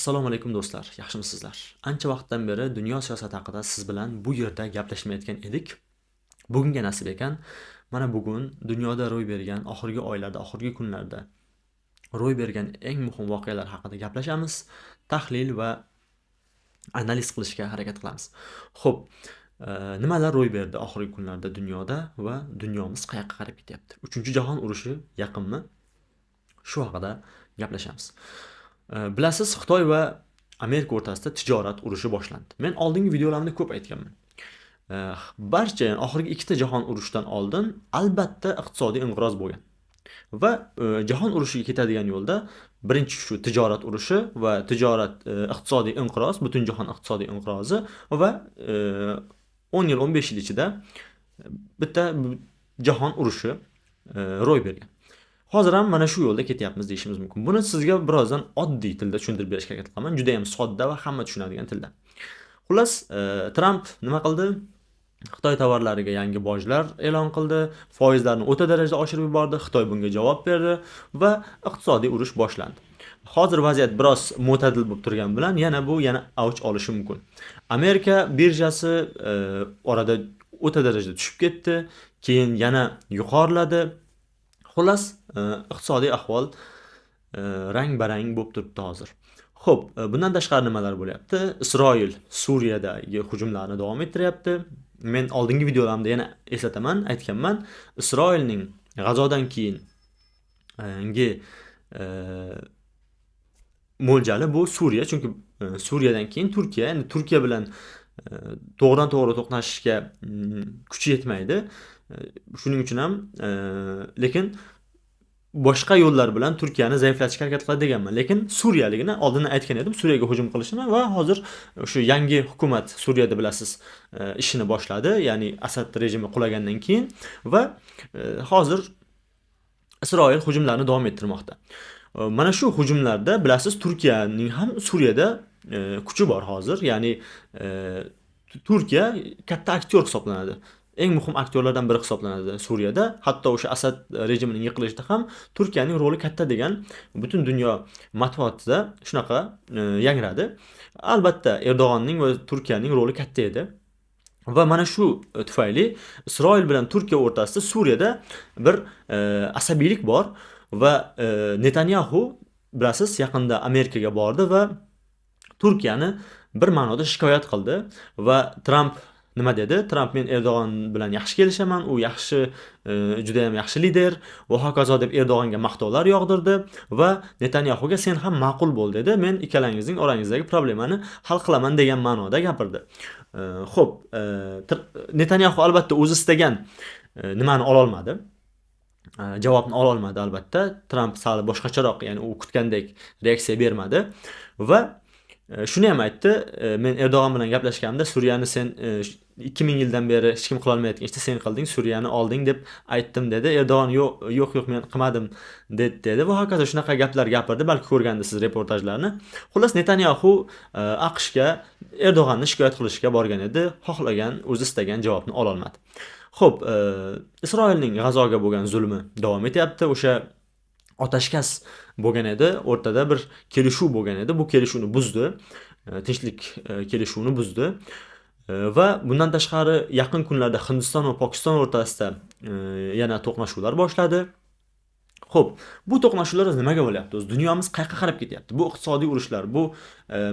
Assalomu alaykum do'stlar, yaxshimisizlar? Ancha vaqtdan beri dunyo siyosati haqida siz bilan bu yerda gaplashmayotgan edik. Bugunga nasib ekan. Mana bugun dunyoda ro'y bergan oxirgi oylarda, oxirgi kunlarda ro'y bergan eng muhim voqealar haqida gaplashamiz, tahlil va analiz qilishga harakat qilamiz. Xo'p, nimalar ro'y berdi oxirgi kunlarda dunyoda va dunyomiz qayoqqa qarab ketyapti? 3-jahon urushi yaqinmi? Shu haqida gaplashamiz. Bilasiz, Xitoy va Amerika o'rtasida tijorat urushi boshlandi. Men oldingi videolarimda ko'p aytganman. Barcha, ya'ni oxirgi ikkita jahon urushidan oldin albatta iqtisodiy inqiroz bo'lgan. Va jahon urushiga ketadigan yo'lda birinchi shu tijorat urushi va tijorat iqtisodiy inqiroz, butun jahon iqtisodiy inqirozi va 10 yil, 15 yil ichida bitta jahon urushi ro'y bergan. Hozir ham mana shu yo'lda ketyapmiz deyishimiz mumkin. Buni sizga birozdan oddiy tilda tushuntirib berishga harakat qilaman. Juda ham sodda va hamma tushunadigan tilda. Xullas, Tramp nima qildi? Xitoy tovarlariga yangi bojlar e'lon qildi, foizlarni o'ta darajada oshirib yubordi, Xitoy bunga javob berdi va iqtisodiy urush boshlandi. Hozir vaziyat biroz mo'tadil bo'lib turgani bilan yana bu yana avj olishi mumkin. Amerika birjasi orada o'ta darajada tushib ketdi, keyin yana yuqoriladi. Xullas, iqtisodiy ahvol rang-barang bo'lib turibdi hozir. Xo'p, bundan tashqari nimalar bo'lyapti? Isroil Suriyadagi hujumlarni davom ettiryapti. Men oldingi videolarimda yana eslataman, aytganman, Isroilning G'azodan keyingi mo'ljali bu Suriya, chunki Suriyadan keyin Turkiya, endi Turkiya bilan to'g'ridan-to'g'ri to'qnashishga kuchi yetmaydi. Shuning uchun ham lekin boshqa yo'llar bilan Turkiyani zaiflatishga harakat qiladi deganman. Lekin Suriyaligini oldindan aytgan edim, Suriyaga hujum qilishini va hozir o'sha yangi hukumat Suriyada bilasiz, ishini boshladi, ya'ni Asad rejimi qulagandan keyin va hozir Isroil hujumlarni davom ettirmoqda. Mana shu hujumlarda bilasiz, Turkiyaning ham Suriyada kuchi bor hozir. Ya'ni Turkiya katta aktyor hisoblanadi. Eng muhim aktyorlardan biri hisoblanadi Suriyada. Hatto o'sha Asad rejimining yiqilishida ham Turkiyaning roli katta degan butun dunyo matbuotida shunaqa yangradi. Albatta, Erdo'g'onning va Turkiyaning roli katta edi. Va mana shu tufayli Isroil bilan Turkiya o'rtasida Suriyada bir asabiylik bor va Netanyaxu bilasiz, yaqinda Amerikaga bordi va Turkiyani bir ma'noda shikoyat qildi va Tramp nima dedi? Tramp men Erdo'g'on bilan yaxshi kelishaman, u yaxshi, juda ham yaxshi lider va hokazo deb Erdo'g'onga maqtovlar yog'dirdi va Netanyaxuga sen ham ma'qul bo'l dedi. Men ikkalangizning orangizdagi problemani hal qilaman degan ma'noda gapirdi. Xo'p, Netanyaxu albatta o'zi istagan nimani ola olmadi. Javobni ola olmadi albatta. Tramp sal boshqacharoq, ya'ni u kutgandek reaksiya bermadi va shuni ham aytdi, men Erdo'g'on bilan gaplashganimda Suriyani sen 2000 yildan beri hech kim qilolmayotgan ishni sen qilding, Suriyani olding deb aytdim dedi. Erdo'g'on yo'q, yo'q, yo'q, men qilmadim dedi, dedi va hokazo shunaqa gaplar gapirdi. Balki ko'rgandisiz reportajlarni. Xullas, Netanyaxu AQShga Erdo'g'onni shikoyat qilishga borgan edi. Xohlagan, o'zi istagan javobni ola olmadi. Xo'p, Isroilning G'azoga bo'lgan zulmi davom etyapti. O'sha otashkas bo'lgan edi, o'rtada bir kelishuv bo'lgan edi. Bu kelishuvni buzdi. Tinchlik kelishuvini buzdi. Va bundan tashqari yaqin kunlarda Hindiston va Pokiston o'rtasida yana to'qnashuvlar boshladi. Xo'p, bu to'qnashuvlar o'zi nimaga bo'lyapti? O'zi dunyomiz qayoqqa qarab ketyapti? Bu iqtisodiy urushlar, bu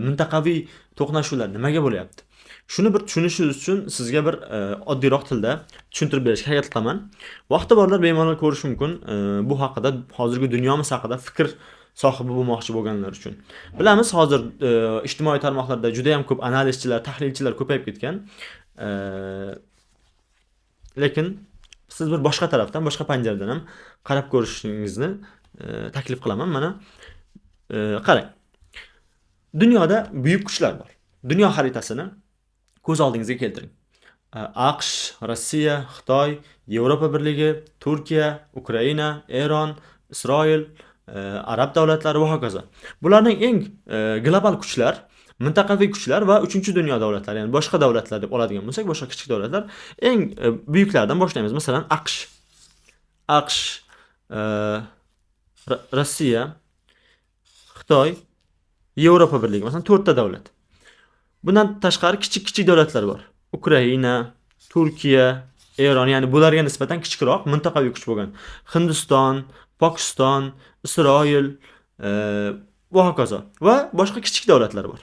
mintaqaviy to'qnashuvlar nimaga bo'lyapti? Shuni bir tushunishingiz uchun sizga bir oddiyroq tilda tushuntirib berishga harakat qilaman. Vaqti borlar bemalol ko'rish mumkin. Bu haqida, hozirgi dunyomiz haqida fikr sohibi bo'lmoqchi bo'lganlar uchun. Bilamiz, hozir ijtimoiy tarmoqlarda juda ham ko'p analizchilar, tahlilchilar ko'payib ketgan. Lekin siz bir boshqa tarafdan, boshqa panjaradan ham qarab ko'rishingizni taklif qilaman. Mana qarang. Dunyoda buyuk kuchlar bor. Dunyo xaritasini ko'z oldingizga keltiring. AQSh, Rossiya, Xitoy, Yevropa Birligi, Turkiya, Ukraina, Eron, Isroil, arab davlatlari va hokazo. Bularning eng global kuchlar, mintaqaviy kuchlar va uchinchi dunyo davlatlari, ya'ni boshqa davlatlar deb oladigan bo'lsak, boshqa kichik davlatlar eng buyuklaridan boshlaymiz. Masalan, AQSh. AQSh, Rossiya, Xitoy, Yevropa Birligi, masalan, 4 ta davlat. Bundan tashqari kichik-kichik davlatlar bor. Ukraina, Turkiya, Eron, ya'ni bularga nisbatan kichikroq mintaqaviy kuch bo'lgan. Hindiston, Pokiston, Isroil va hokazo va boshqa kichik davlatlar bor.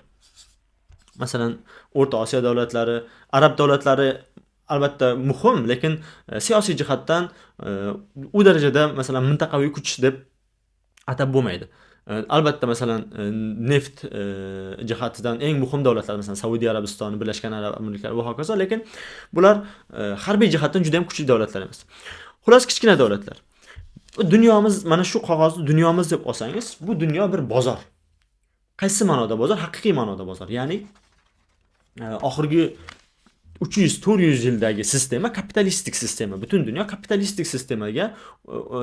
Masalan, O'rta Osiyo davlatlari, arab davlatlari albatta muhim, lekin siyosiy jihatdan u darajada, masalan, mintaqaviy kuch deb atab bo'lmaydi. Albatta, masalan, neft jihatidan eng muhim davlatlar, masalan, Saudiya Arabistoni, Birlashgan Arab Amirliklari va hokazo, lekin bular harbiy jihatdan juda ham kuchli davlatlar emas. Xullas, kichkina davlatlar. Dunyomiz, mana shu qog'ozni dunyomiz deb olsangiz, bu dunyo bir bozor. Qaysi ma'noda bozor? Haqiqiy ma'noda bozor. Ya'ni oxirgi 300-400 yildagi sistema kapitalistik sistema. Butun dunyo kapitalistik sistemaga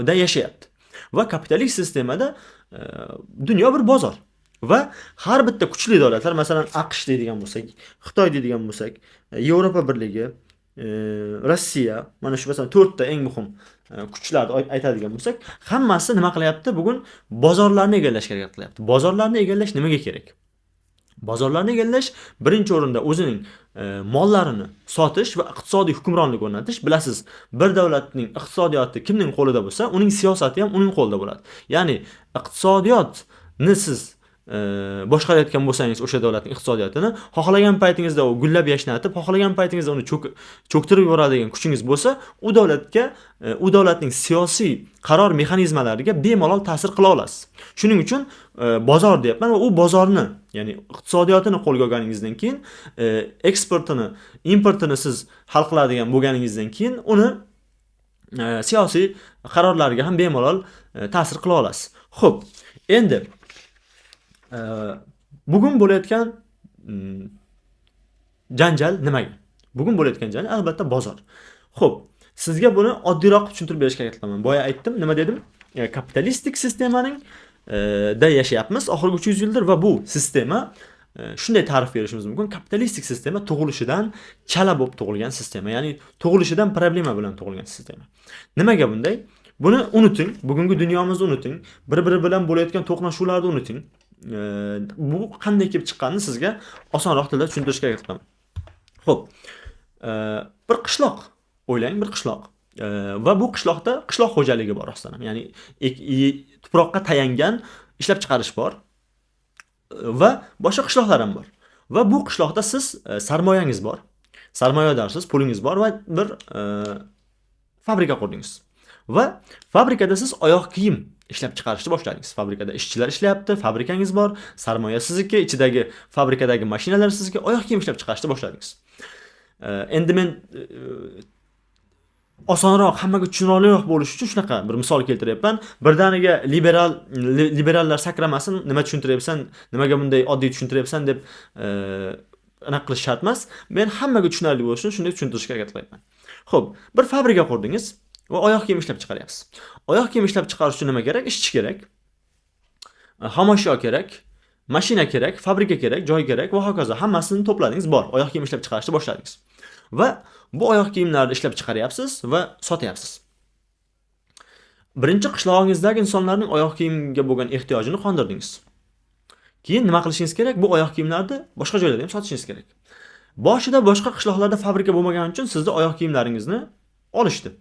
da yashayapti. Va kapitalist sistemada dunyo bir bozor. Va har bitta kuchli davlatlar, masalan, AQSh deydigan bo'lsak, Xitoy deydigan bo'lsak, Yevropa Birligi, Rossiya, mana shu masalan 4 ta eng muhim kuchlarni aytadigan bo'lsak, hammasi nima qilyapti? Bugun bozorlarni egallashga harakat qilyapti. Bozorlarni egallash nimaga kerak? Bozorlarni egallash birinchi o'rinda o'zining mollarini sotish va iqtisodiy hukmronlik o'rnatish. Bilasiz, bir davlatning iqtisodiyoti kimning qo'lida bo'lsa, uning siyosati ham uning qo'lida bo'ladi. Ya'ni iqtisodiyotni siz boshqarayotgan bo'lsangiz, o'sha davlatning iqtisodiyotini xohlagan paytingizda u gullab yashnatib, xohlagan paytingizda uni cho'ktirib yuboradigan kuchingiz bo'lsa, u davlatga, u davlatning siyosiy qaror mexanizmalariga bemalol ta'sir qila olasiz. Shuning uchun bozor deyapman va u bozorni, ya'ni iqtisodiyotini qo'lga olganingizdan keyin, eksportini, importini siz hal qiladigan bo'lganingizdan keyin uni siyosiy qarorlariga ham bemalol ta'sir qila olasiz. Xo'p, endi bugun bo'layotgan janjal nimaga? Bugun bo'layotgan janjal albatta bozor. Xo'p, sizga buni oddiyroq qilib tushuntirib berishga harakat qilaman. Boya aytdim, nima dedim? Kapitalistik sistemaning da yashayapmiz oxirgi 300 yildir va bu sistema shunday ta'rif berishimiz mumkin. Kapitalistik sistema tug'ilishidan chala bo'lib tug'ilgan sistema, ya'ni tug'ilishidan problema bilan tug'ilgan sistema. Nimaga bunday? Buni unuting, bugungi dunyomizni unuting, bir-biri bilan bo'layotgan to'qnashuvlarni unuting. Bu qanday kelib chiqqanini sizga osonroq tilda tushuntirishga harakat qilaman. Xo'p, bir qishloq o'ylang, bir qishloq. Va bu qishloqda qishloq xo'jaligi bor rostdan ham. Ya'ni tuproqqa tayangan ishlab chiqarish bor va boshqa qishloqlar ham bor. Va bu qishloqda siz sarmoyangiz bor. Sarmoyadorsiz, pulingiz bor va bir fabrika qurdingiz. Va fabrikada siz oyoq kiyim ishlab chiqarishni boshladingiz. Fabrikada ishchilar ishlayapti, fabrikangiz bor, sarmoya sizniki, ichidagi fabrikadagi mashinalar sizniki, oyoq kiyim ishlab chiqarishni boshladingiz. Endi men osonroq, hammaga tushunarliroq bo'lishi uchun shunaqa bir misol keltiryapman. Birdaniga liberallar sakramasin, nima tushuntiryapsan, nimaga bunday oddiy tushuntiryapsan deb anaqa qilish shart emas. Men hammaga tushunarli bo'lishi uchun shunday tushuntirishga harakat qilyapman. Xo'p, bir fabrika qurdingiz va oyoq kiyim ishlab chiqaryapsiz. Oyoq kiyim ishlab chiqarish uchun nima kerak? Ishchi kerak. Xomashyo kerak, mashina kerak, fabrika kerak, joy kerak va hokazo. Hammasini to'pladingiz, bor. Oyoq kiyim ishlab chiqarishni boshladingiz. Va bu oyoq kiyimlarni ishlab chiqaryapsiz va sotyapsiz. Birinchi qishlog'ingizdagi insonlarning oyoq kiyimga bo'lgan ehtiyojini qondirdingiz. Keyin nima qilishingiz kerak? Bu oyoq kiyimlarni boshqa joylarda ham sotishingiz kerak. Boshida boshqa qishloqlarda fabrika bo'lmagani uchun sizni oyoq kiyimlaringizni olishdi.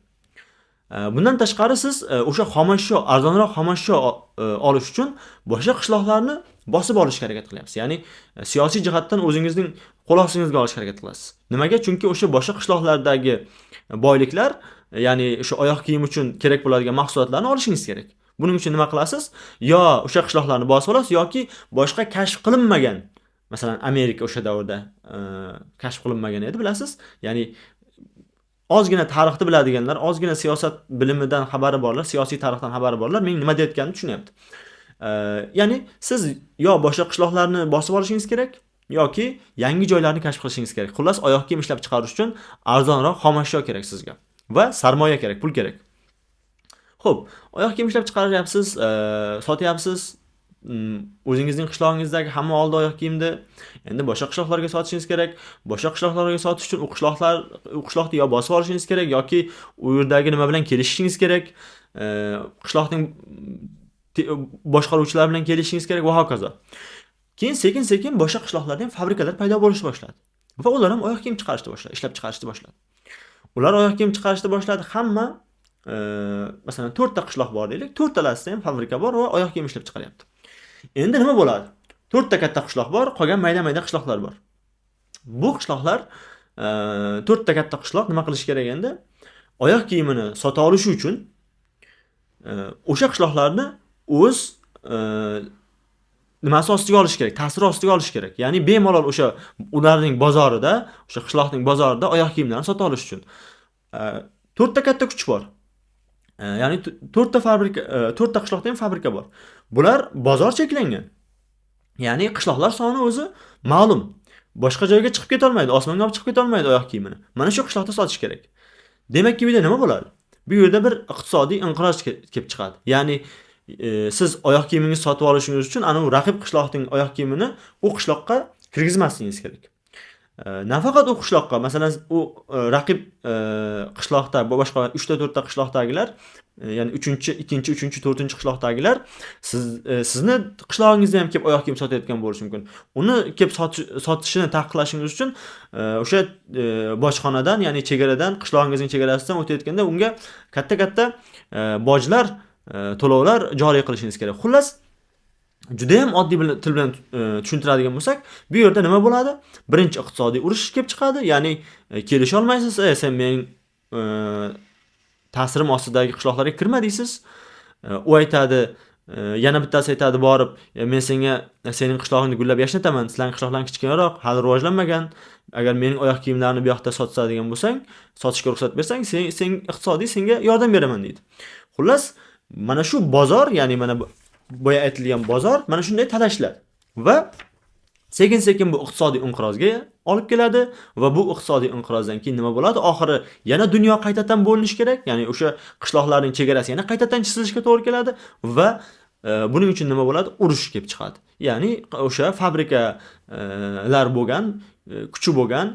Bundan tashqari siz o'sha xomashyo, arzonroq xomashyo olish uchun boshqa qishloqlarni bosib olishga harakat qilyapsiz. Ya'ni siyosiy jihatdan o'zingizning qo'l ostingizga olishga harakat qilasiz. Nimaga? Chunki o'sha boshqa qishloqlardagi boyliklar, ya'ni o'sha oyoq kiyim uchun kerak bo'ladigan mahsulotlarni olishingiz kerak. Buning uchun nima qilasiz? Yo o'sha qishloqlarni bosib olasiz yoki boshqa kashf qilinmagan, masalan, Amerika o'sha davrda kashf qilinmagan edi, bilasiz. Ya'ni ozgina tarixni biladiganlar, ozgina siyosat bilimidan xabari borlar, siyosiy tarixdan xabari borlar men nima deyotganimni tushunyapti. Ya'ni siz yo boshqa qishloqlarni bosib olishingiz kerak yoki yangi joylarni kashf qilishingiz kerak. Xullas, oyoq kiyim ishlab chiqarish uchun arzonroq xomashyo kerak sizga va sarmoya kerak, pul kerak. Xo'p, oyoq kiyim ishlab chiqaryapsiz, sotyapsiz. O'zingizning qishlog'ingizdagi hamma oldi oyoq kiyimni. Endi boshqa qishloqlarga sotishingiz kerak. Boshqa qishloqlarga sotish uchun u qishloqni yo bosib olishingiz kerak yoki u yerdagi nima bilan kelishishingiz kerak. Qishloqning boshqaruvchilar bilan kelishishingiz kerak va hokazo. Keyin sekin-sekin boshqa qishloqlarda ham fabrikalar paydo bo'lishni boshladi. Va ular ham oyoq kiyim chiqarishni boshladi, ishlab chiqarishni boshladi. Ular oyoq kiyim chiqarishni boshladi. Hamma masalan 4 ta qishloq bor deylik, 4 talasida ham fabrika bor va oyoq kiyim ishlab chiqaryapti. Endi nima bo'ladi? 4 ta katta qishloq bor, qolgan mayda-mayda qishloqlar bor. Bu qishloqlar 4 ta katta qishloq nima qilish kerak endi? Oyoq kiyimini sota olishi uchun o'sha qishloqlarni o'z nimasi ostiga olish kerak, ta'siri ostiga olish kerak. Ya'ni bemalol o'sha ularning bozorida, o'sha qishloqning bozorida oyoq kiyimlarni sota olish uchun. 4 ta katta kuch bor. Ya'ni 4 ta fabrika, 4 ta qishloqda ham fabrika bor. Bular bozor cheklangan. Ya'ni qishloqlar soni o'zi ma'lum. Boshqa joyga chiqib keta olmaydi, osmonga olib chiqib keta olmaydi oyoq kiyimini. Mana shu qishloqda sotish kerak. Demakki, bu yerda nima bo'ladi? Bu yerda bir iqtisodiy inqiroz kelib chiqadi. Ya'ni siz oyoq kiyimingizni sotib olishingiz uchun ana u raqib qishloqning oyoq kiyimini u qishloqqa kirgizmasligingiz kerak. Nafaqat u qishloqqa, masalan, u raqib qishloqda boshqa 3 ta 4 ta qishloqdagilar, ya'ni 3-chi, 2-chi, 3-chi, 4-chi qishloqdagilar sizni qishlog'ingizda ham kelib oyoq kiyim sotayotgan bo'lishi mumkin. Uni kelib sotishini taqiqlashingiz uchun o'sha bojxonadan, ya'ni chegaradan, qishlog'ingizning chegarasidan o'tayotganda unga katta-katta bojlar, to'lovlar joriy qilishingiz kerak. Xullas, juda ham oddiy til bilan tushuntiradigan bo'lsak, bu yerda nima bo'ladi? Birinchi iqtisodiy urush kelib chiqadi, ya'ni kelisha olmaysiz, sen mening ta'sirim ostidagi qishloqlarga kirma deysiz. U aytadi, yana bittasi aytadi borib, men senga sening qishlog'ingni gullab yashnataman, sizlarning qishloqlaring kichkinaroq, hali rivojlanmagan. Agar mening oyoq kiyimlarimni bu yoqda sotadigan bo'lsang, sotishga ruxsat bersang, sen iqtisodiy senga yordam beraman deydi. Xullas, mana shu bozor, ya'ni mana boya aytilgan bozor mana shunday talashlar va sekin-sekin bu iqtisodiy inqirozga olib keladi va bu iqtisodiy inqirozdan keyin nima bo'ladi? Oxiri yana dunyo qaytadan bo'linishi kerak, ya'ni o'sha qishloqlarning chegarasi yana qaytadan chizilishga to'g'ri keladi va buning uchun nima bo'ladi? Urush kelib chiqadi. Ya'ni o'sha fabrikalar bo'lgan, kuchi bo'lgan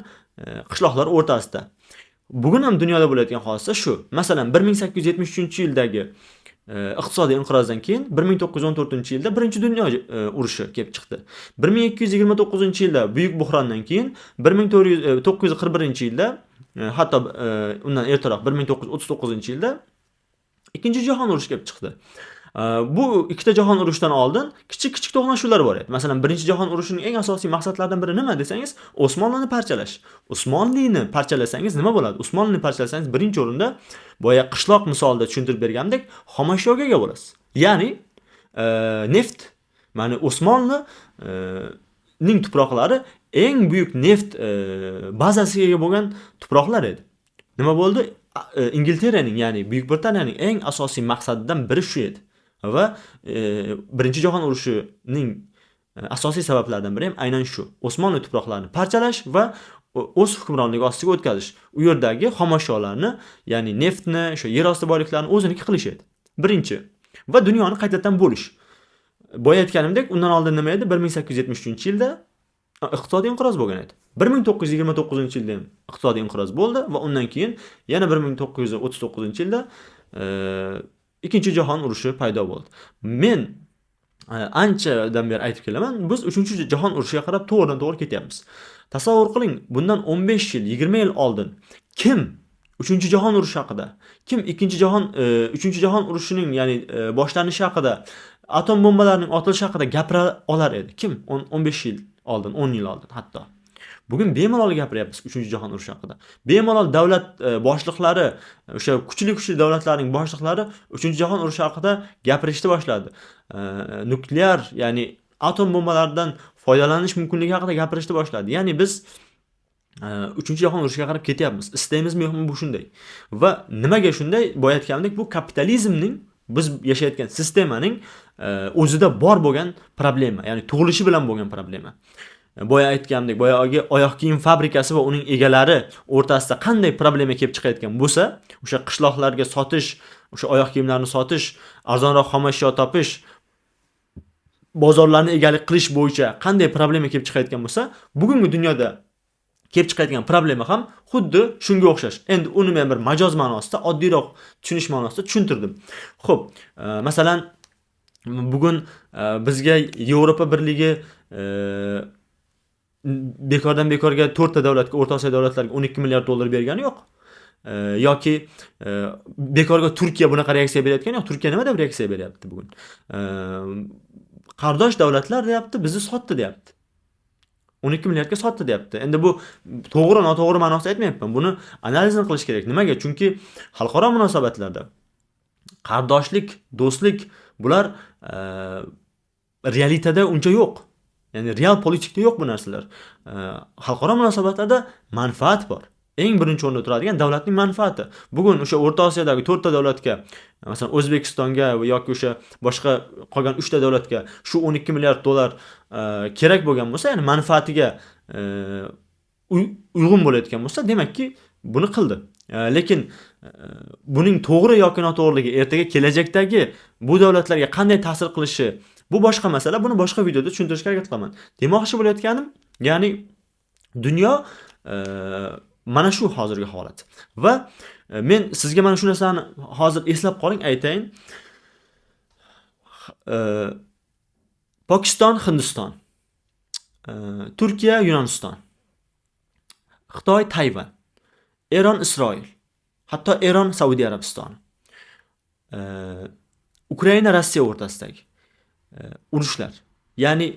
qishloqlar o'rtasida. Bugun ham dunyoda bo'layotgan hodisa shu. Masalan, 1873-yildagi iqtisodiy inqirozdan keyin 1914-yilda Birinchi dunyo urushi kelib chiqdi. 1229-yilda buyuk buhrondan keyin 1941-yilda, hatto undan ertaroq 1939-yilda Ikkinchi jahon urushi kelib chiqdi. Bu ikkita jahon urushidan oldin kichik-kichik to'qnashuvlar bor edi. Masalan, Birinchi jahon urushining eng asosiy maqsadlaridan biri nima desangiz, Osmonlini parchalash. Usmonlini parchalasangiz nima bo'ladi? Usmonlini parchalasangiz birinchi o'rinda boya qishloq misolida tushuntirib bergandek, xomashyoga ega bo'lasiz. Ya'ni neft, ya'ni Osmonli ning tuproqlari eng buyuk neft bazasiga ega bo'lgan tuproqlar edi. Nima bo'ldi? Ingiltaraning, ya'ni Buyuk Britaniyaning eng asosiy maqsadidan biri shu edi. Va Birinchi jahon urushining asosiy sabablaridan biri ham aynan shu. Osmonli tuproqlarini parchalash va o'z hukmronligi ostiga o'tkazish. U yerdagi xomashyolarni, ya'ni neftni, o'sha yer osti boyliklarini o'ziniki qilish edi. Birinchi va dunyoni qaytadan bo'lish. Boya aytganimdek, undan oldin nima edi? 1873-yilda iqtisodiy inqiroz bo'lgan edi. 1929-yilda ham iqtisodiy inqiroz bo'ldi va undan keyin yana 1939-yilda Ikkinchi jahon urushi paydo bo'ldi. Men anchadan beri aytib kelaman, biz 3-jahon urushiga qarab to'g'ridan-to'g'ri ketyapmiz. Tasavvur qiling, bundan 15 yil, 20 yil oldin kim 3-jahon urushi haqida, kim 2-jahon, 3-jahon urushining, ya'ni boshlanishi haqida, atom bombalarining otilishi haqida gapira olar edi? Kim? 15 yil oldin, 10 yil oldin hatto. Bugun bemalol gapiryapmiz 3-jahon urushi haqida. Bemalol davlat boshliqlari, o'sha kuchli-kuchli davlatlarning boshliqlari 3-jahon urushi haqida gapirishni boshladi. Nuklear, ya'ni atom bombalaridan foydalanish mumkinligi haqida gapirishni boshladi. Ya'ni biz 3-jahon urushiga qarab ketyapmiz. Istaymizmi yo'qmi, bu shunday. Va nimaga shunday? Boya aytganimdek, bu kapitalizmning, biz yashayotgan sistemaning o'zida bor bo'lgan problema, ya'ni tug'ilishi bilan bo'lgan problema. Boya aytganimdek, boyagi oyoq kiyim fabrikasi va uning egalari o'rtasida qanday problema kelib chiqayotgan bo'lsa, o'sha qishloqlarga sotish, o'sha oyoq kiyimlarni sotish, arzonroq xomashyo topish, bozorlarni egalik qilish bo'yicha qanday problema kelib chiqayotgan bo'lsa, bugungi dunyoda kelib chiqayotgan problema ham xuddi shunga o'xshash. Endi uni men bir majoz ma'nosida, oddiyroq tushunish ma'nosida tushuntirdim. Xo'p, masalan, bugun bizga Yevropa Birligi Bekordan bekorga 4 ta davlatga, O'rta Osiyo davlatlariga 12 milliard dollar bergani yo'q. Yoki bekorga Turkiya bunaqa reaksiya berayotgani yo'q. Turkiya nima deb reaksiya beryapti bugun? Qardosh davlatlar deyapti, bizni sotdi deyapti. 12 milliardga sotdi deyapti. Endi bu to'g'ri, noto'g'ri ma'nosida aytmayapman. Buni analizini qilish kerak. Nimaga? Chunki xalqaro munosabatlarda qardoshlik, do'stlik bular realitada uncha yo'q. Ya'ni real politikda yo'q bu narsalar. Xalqaro munosabatlarda manfaat bor. Eng birinchi o'rinda turadigan davlatning manfaati. Bugun o'sha O'rta Osiyodagi 4 ta davlatga, masalan, O'zbekistonga yoki o'sha boshqa qolgan 3 ta davlatga shu 12 milliard dollar kerak bo'lgan bo'lsa, ya'ni manfaatiga uyg'un bo'layotgan bo'lsa, demakki, buni qildi. Lekin buning to'g'ri yoki noto'g'riligi, ertaga kelajakdagi bu davlatlarga qanday ta'sir qilishi, bu boshqa masala. Buni boshqa videoda tushuntirishga harakat qilaman. Demoqchi bo'layotganim, ya'ni dunyo mana shu hozirgi holat. Va men sizga mana shu narsani hozir eslab qoling, aytayin. Pokiston, Hindiston, Turkiya, Yunoniston, Xitoy, Tayvan, Eron, Isroil, hatto Eron, Saudiya Arabistoni, Ukraina, Rossiya o'rtasidagi urushlar, ya'ni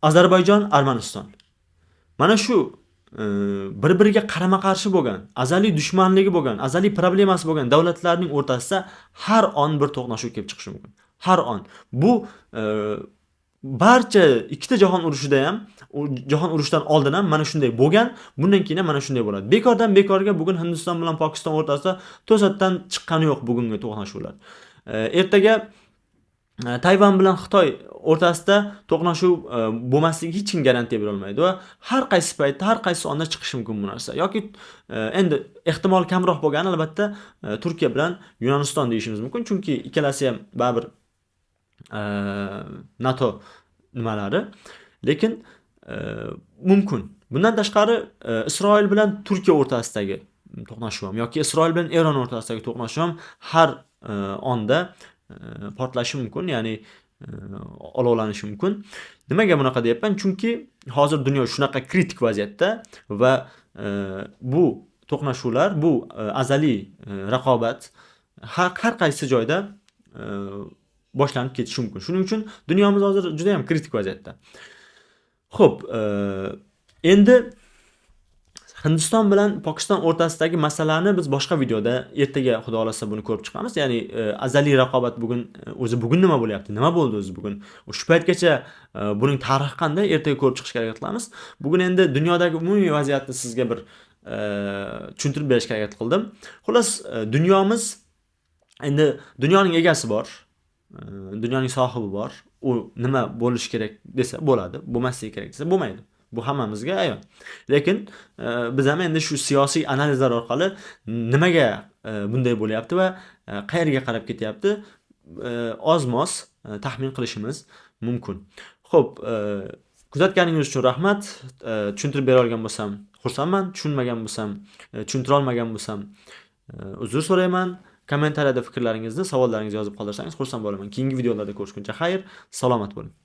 Ozarbayjon, Armaniston. Mana shu bir-biriga qarama-qarshi bo'lgan, azaliy dushmanligi bo'lgan, azaliy problemasi bo'lgan davlatlarning o'rtasida har on bir to'qnashuv kelib chiqishi mumkin. Har on. Bu barcha ikkita jahon urushida ham, jahon urushidan oldin ham mana shunday bo'lgan, bundan keyin ham mana shunday bo'ladi. Bekordan bekorga bugun Hindiston bilan Pokiston o'rtasida to'satdan chiqqani yo'q bugungi to'qnashuvlar. Ertaga Tayvan bilan Xitoy o'rtasida to'qnashuv bo'lmasligi hech kim garantiya bera olmaydi va har qaysi paytda, har qaysi onda chiqishi mumkin bu narsa. Yoki endi ehtimol kamroq bo'lgani albatta Turkiya bilan Yunoniston deyishimiz mumkin, chunki ikkalasi ham baribir NATO nimalari. Lekin mumkin. Bundan tashqari Isroil bilan Turkiya o'rtasidagi to'qnashuv ham yoki Isroil bilan Eron o'rtasidagi to'qnashuv ham har onda portlashi mumkin, ya'ni olovlanishi mumkin. Nimaga bunaqa deyapman? Chunki hozir dunyo shunaqa kritik vaziyatda va bu to'qnashuvlar, bu azaliy raqobat har qaysi joyda boshlanib ketishi mumkin. Shuning uchun dunyomiz hozir juda ham kritik vaziyatda. Xo'p, endi Hindiston bilan Pokiston o'rtasidagi masalani biz boshqa videoda ertaga Xudo xolasa buni ko'rib chiqamiz. Ya'ni azaliy raqobat bugun o'zi bugun nima bo'lyapti? Nima bo'ldi o'zi bugun? Shu paytgacha buning tarixi qanday? Ertaga ko'rib chiqishga harakat qilamiz. Bugun endi dunyodagi umumiy vaziyatni sizga bir tushuntirib berishga harakat qildim. Xullas, dunyomiz endi dunyoning egasi bor, dunyoning sohibi bor. U nima bo'lishi kerak desa bo'ladi, bo'lmasligi kerak desa bo'lmaydi. Bu hammamizga ayon. Lekin biz ham endi shu siyosiy analizlar orqali nimaga bunday bo'lyapti va qayerga qarab ketyapti, oz-moz taxmin qilishimiz mumkin. Xo'p, kuzatganingiz uchun rahmat. Tushuntirib bera olgan bo'lsam xursandman, tushunmagan bo'lsam, tushuntira olmagan bo'lsam uzr so'rayman. Kommentariyada fikrlaringizni, savollaringizni yozib qoldirsangiz xursand bo'laman. Keyingi videolarda ko'rishguncha xayr, salomat bo'ling.